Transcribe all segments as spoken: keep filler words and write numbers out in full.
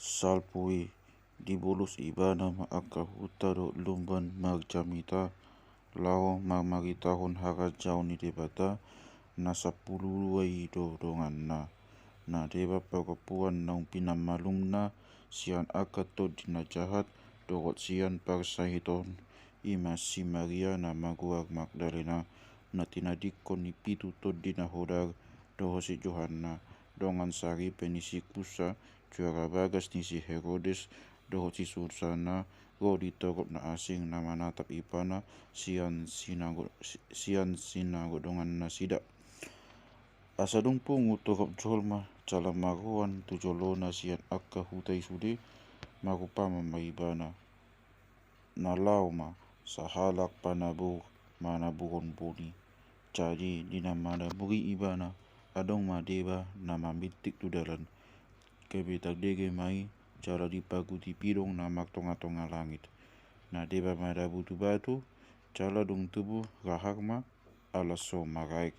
Salpu i, dibolus ibana ma angka huta dohot lumban marjamita, laho marmaritahon harajaon ni Debata na sampulu dua i do donganna. Na deba parompuan naung pinamalumna sian angka tondi na jahat dohot sian parsahiton, i ma si Maria na margoar Magdalena, na tinadingkon ni pitu tondi na hodar, dohot si Johanna, dongan saripe ni si Kusa, juara bagas ni si Herodes, dohot si Susana, ro di torup na asing na manatap ibana sian sinago-, si-, sian sinagodongan nasida. Asa dung pungu torup jolma jala marroan tu jolona sian angka huta i sude, marupa ma ibana. Na laho ma sahalak panabur manaburhon boni. Jadi di na manaburi ibana, adong ma deba na mamintik tu dalan. Gabe tardege ma i jala diparguti pidong na martongatonga langit. Na deba madabu tu batu, jala dung tubu rahar ma, ala so maraek.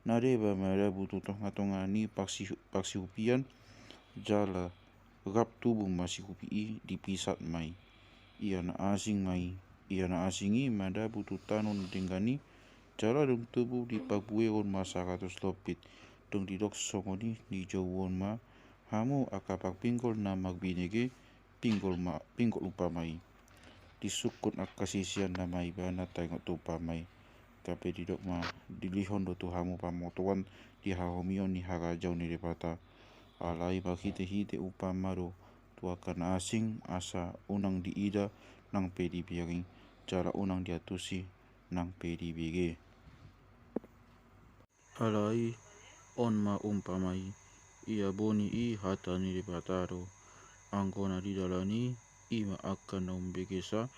Na deba madabu tu tongatonga ni parsi-, parsihupian, jala rap tubu ma sihupi i, dipisat ma i. Ia na asing ma i, ia na asing i madabu tu tano na denggan i, jala dung tubu diparbuehon ma saratus lompit. Dung didok songon i dijouhon ma, hamu angka parpinggol na marbinege, pinggol ma, pinggol umpama i. Disungkun angka siseanna ma ibana taringot tu umpama i. Gabe didok ma, dilehon do tu hamu pamotoan di hahomion ni harajaon ni Debata. Alai marhitehite umpama do tu angka na asing, asa unang diida nang pe dibereng, jala unang diantusi nang pe dibege. Alai on ma umpama i, ia boni i hata ni Debata do. Anggo na di dalan i, i ma angka na umbegesa,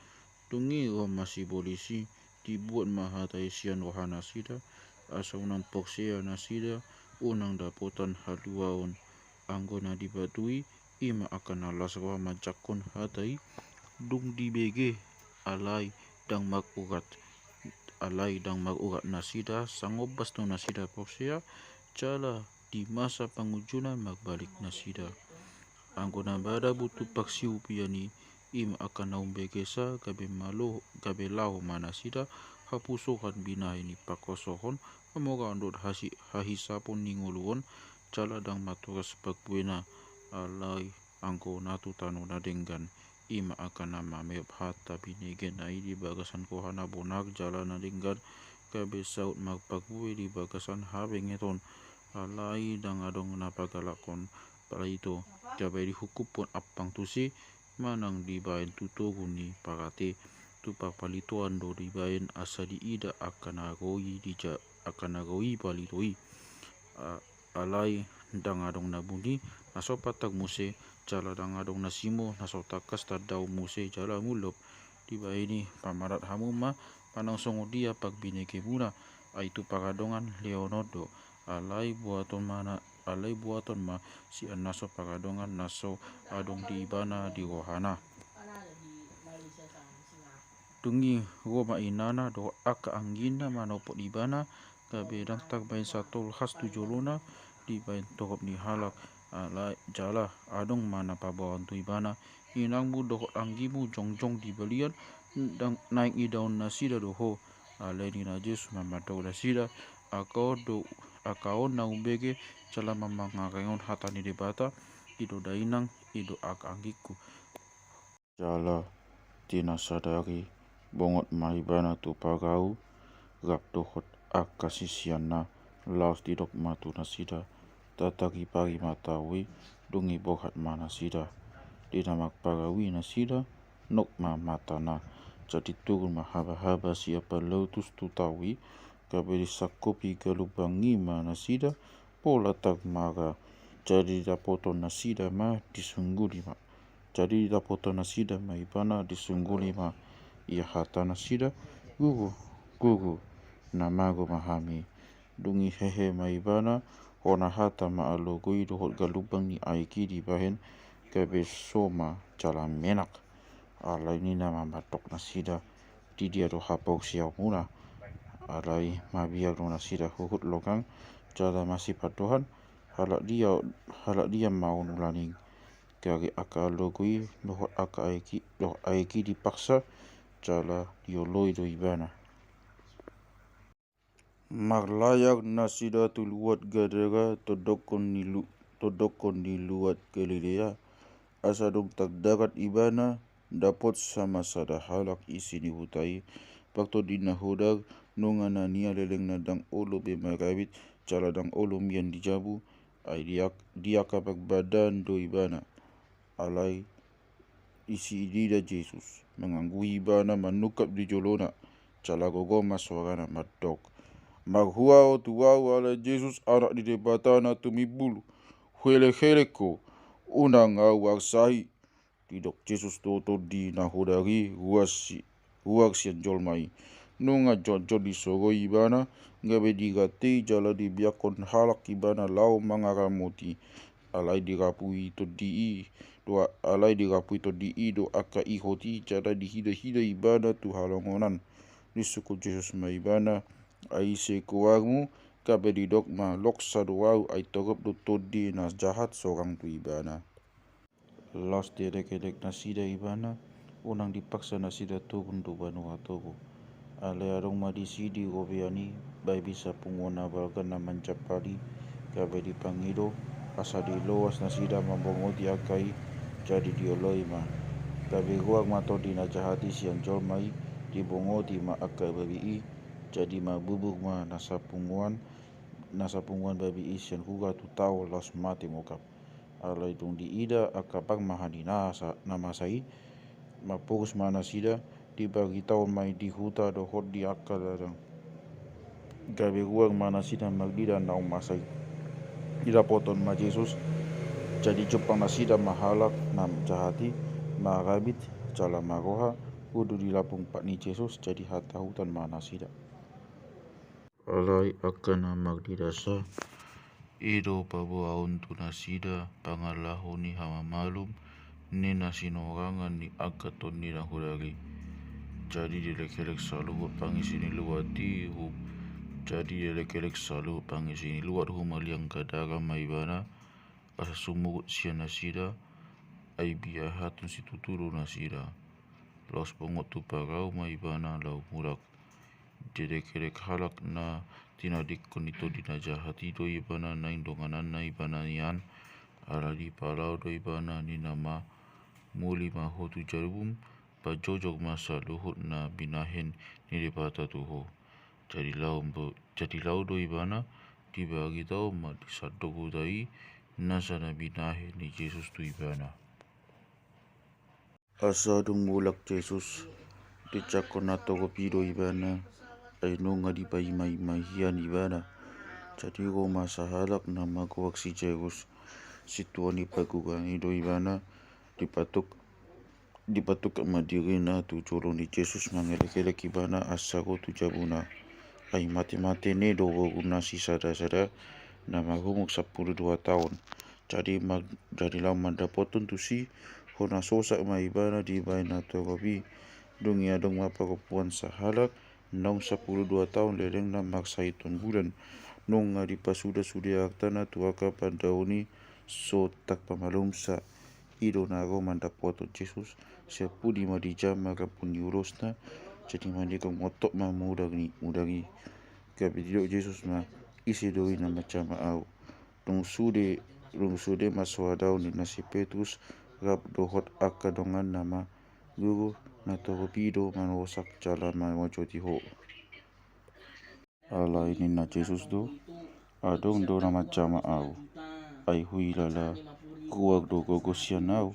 dung i ro ma sibolis i, dibuat ma hata i sian rohanasida, asa unang porsea nasida, unang dapotan haluaon. Anggo na di batu i, i ma angka na las roha manjangkon hata i, dung dibege, alai ndang marurat, alai ndang marurat nasida, sangombas do nasida porsea, jala di masa pangunjunan marbalik nasida. Anggo na madabu tu parsihupian i, i ma angka na umbegesa, gabe malo, gabe laho ma nasida, hapusohan binahen ni parhosohon, hamoraon dohot hasi-, hahisapon ni ngolu on, jala ndang matoras parbuena, alai anggo na tu tano na denggan, i ma angka na mamerop hata binegena i di bagasan roha na bonar jala na denggan, gabe saut marparbue di bagasan habengeton, alai ndang adong na pagalakhon palito, gabe dihukuphon ampang tusi, manang dibaen tu togu ni parate, tu parpalitoan do dibaen asa diida angka na ro i di ja-, angka na ro i palito i. A-, alai ndang adong na buni, na so patang muse, jala ndang adong na simo, na so tangkas tandao muse, jala mulop. Dibaen i, pamarat hamu ma, manang songon dia parbinegemuna, ai tu paradongan lehon on do. Alai buaton ma na, alai buaton ma sian na so paradongan na so adong di ibana di rohana. Dung i ro ma inana dohot angka anggina manopot ibana, gabe ndang tarbaen satolhas tu jolona, dibaen torup ni halak, alai jala adong ma na paboahon tu ibana, inangmu dohot anggimu jongjong di balian, ndang naeng idaon nasida do ho. Alai ninna Jesus ma mandok nasida, angka on do, angka on na umbege, jala ma mangarengehon hata ni Debata, i do dainang, i do angka anggingku. Jala di na sadari bongot ma ibana tu parau, rap dohot angka siseanna, laos didok ma tu nasida, tataripari ma tao i, dung i borhat ma nasida. Di na marparau i nasida, nok ma matana. Jadi turun ma habahaba siapar lotus tu tao i, gabe disangkopi galumbang i ma nasida, pola tarmara. Jadi didapoton nasida ma, disungguli ma. Jadi didapoton nasida ma ibana, disungguli ma. Ia hata nasida, Guru, Guru, na mago ma hami. Dung i hehe ma ibana, hona hata ma alogo i dohot galumbang ni aek i dibahen, gabe so ma jala menak. Alai ninna ma mandok nasida, di dia do haporseaonmuna? Alai mabiar do nasida huhut longang, jala masipandohan, halak dia, halak dia ma on ulaning. Gari angka alogo i dohot angka aek i, dohot aek i dipaksa jala dioloi do ibana. Marlayar nasida tu luat Gadara, tondokkon ni lu-, tondokkon ni luat Galilea. Asa dung tardarat ibana, dapotsa ma sada halak isi ni huta i, partondi na hodar, nunga na nian lelengna ndang olo be marabit, jala ndang olo mian di jabu, ai di ak-, di angka parbadaan do ibana. Alai ise diida Jesus, manganggui ibana manungkap di jolona, jala gogo ma soarana mandok: Marhua ho tu ahu ale Jesus, Anak ni Debata na tumimbul, huelek-elek ho, unang ahu arsahi. Didok Jesus do tondi na hodar i, ruar si-, ruar sian jolma i. Nunga jotjot disoroi ibana, gabe digatei jala dibiakkon halak ibana laho mangaramoti. Alai dirapui tondi i do, alai dirapui tondi i do angka ihot i, jala dihida-hida ibana tu halongonan. Disungkun Jesus ma ibana: Ai ise goarmu? Gabe didok ma: Loksa do ahu, ai torop do tondi na jahat sorang tu ibana. Laos dielek-elek nasida ibana, unang dipaksa nasida turun tu banua togu. Alai adong ma disi di robean i baibisa punguan na balga na manjampal i, gabe dipangido, asa diloas nasida mambongoti angka i, jadi dioloi ma. Gabe ruar ma tondi na jahat i sian jolma i, dibongoti ma angka babi i, jadi marbubur ma na sapunguan, na sapunguan babi i sian huta tu tao laos mate mokap. Alai dung diida angka parmahan ni na sa-, na masa i, marpogos ma nasida, dibaritahon ma i di huta dohot di angka ladang. Gabe ruar ma nasida marnida naung masa i. Didapothon ma Jesus, jadi jumpang nasida ma halak na jahat i, marabit jala marroha, udu di lambung pat ni Jesus, jadi hatahutan ma nasida. Alai angka na marnidasa i do paboaon tu nasida pangalaho ni hamamalum ni na sinorangan ni angka tondi na hodar i. Jadi dielek-elek saluhut pangisi ni luat i hu-, jadi dielek-elek saluhut pangisi ni luat humaliang Gadara ma ibana, asa sumurut sian nasida, ai biahaton situtu do nasida. Laos bongot tu parau ma ibana laho mulak. Dielek-elek halak na tinadingkon ni tondi na jahat i do ibana naeng dongananna ibana nian, ala dipalao do ibana ninna ma: Muli ma ho tu jabum, pajojor ma saluhut na binahen ni Debata tu ho. Jadi laho, jadi laho do ibana, dibaritahon ma di sandok huta i nasa na binahen ni Jesus tu ibana. Asa dung mulak Jesus, diinsakkon na torop i do ibana, ai nunga dipaima-ima hian ibana. Jadi ro ma sahalak na margoar si Jairus, sintua ni parguruan i do ibana, dipatuk-, dipatungkap ma dirina tu jolo ni Jesus, mangelek-elek ibana asa ro tu jabuna. Ai mate-mate ni do boruna sisada-sada, na marumur sampulu dua taon. Jadi ma-, jadi laho mandapothon tusi, hona sosak ma ibana dibahen na torop i. Dung i adong ma parompuan sahalak, naung sampulu dua taon lelengna marsahiton bulan. Nunga dipasuda sude artana tu angka pandaon i, so tarpamalumsa. I do na ro mandapothon Jesus, sian pudi ma dijama rambu ni ulosna, jadi manigor montok ma mudar ni, mudar i. Gabe didok Jesus ma: Ise do i na manjama ahu? Dung sude, dung sude marsoadaon ninna si Petrus rap dohot angka donganna ma: Guru, na torop i do manosak jala mamojoti ho. Alai ninna Jesus do: Adong do na manjama ahu, ai huhilala, ruar do gogo sian ahu.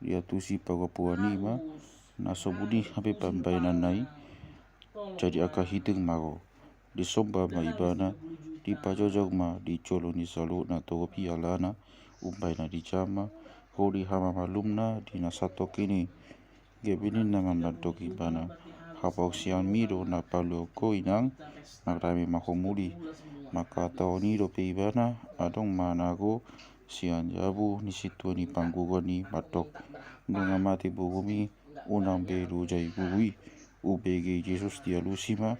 Diantusi parompuan i ma, na so buni hape pambahenanna i, jadi angka hitir ma ro. Disomba ma ibana, dipajojor ma di jolo ni saluhut na torop i alana, umbahen na dijama, ro di hamamalumna di na santongkin i. Gabe ninna ma mandok ibana: Haporseaonmi do na paluahon ho, inang, marame ma ho muli. Mangkatahon i dope ibana, adong ma na ro sian jabu ni sintua ni parguruan i mandok: Nunga mate borumi, unang be lojai guru i. Umbege Jesus dialusi ma,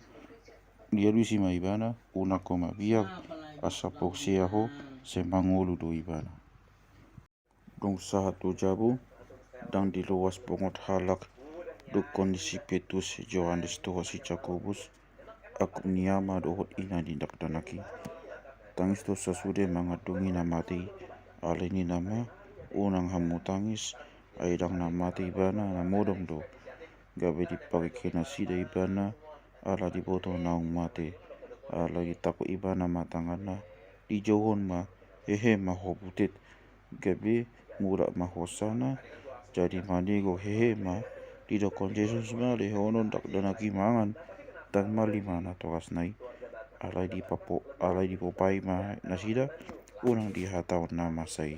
dialusi ma ibana: Unang ho mabiar, asa porsea ho, sai mangolu do ibana. Dung sahat tu jabu, ndang diloas bongot halak dungkon ni si Petrus, Johannes dohot si Jakobus, angkup ni ama dohot ina ni dakdanak i. Tangis do sasude mangandungi na mate i. Alai ninna ma: Unang hamu tangis, ai ndang na mate ibana, na modom do. Gabe dipangeke nasida ibana ala diboto naung mate. Alai ditangkok ibana ma tanganna, dijouhon ma: Hehe ma ho, butet. Gabe mulak ma hosana, jadi manigor hehe ma. Didokkon Jesus ma: Lehonon dakdanak i mangan, ndang marlima natoras nai. Alai dipapo-, alai dipopai ma nasida, unang dihatahon na masa i.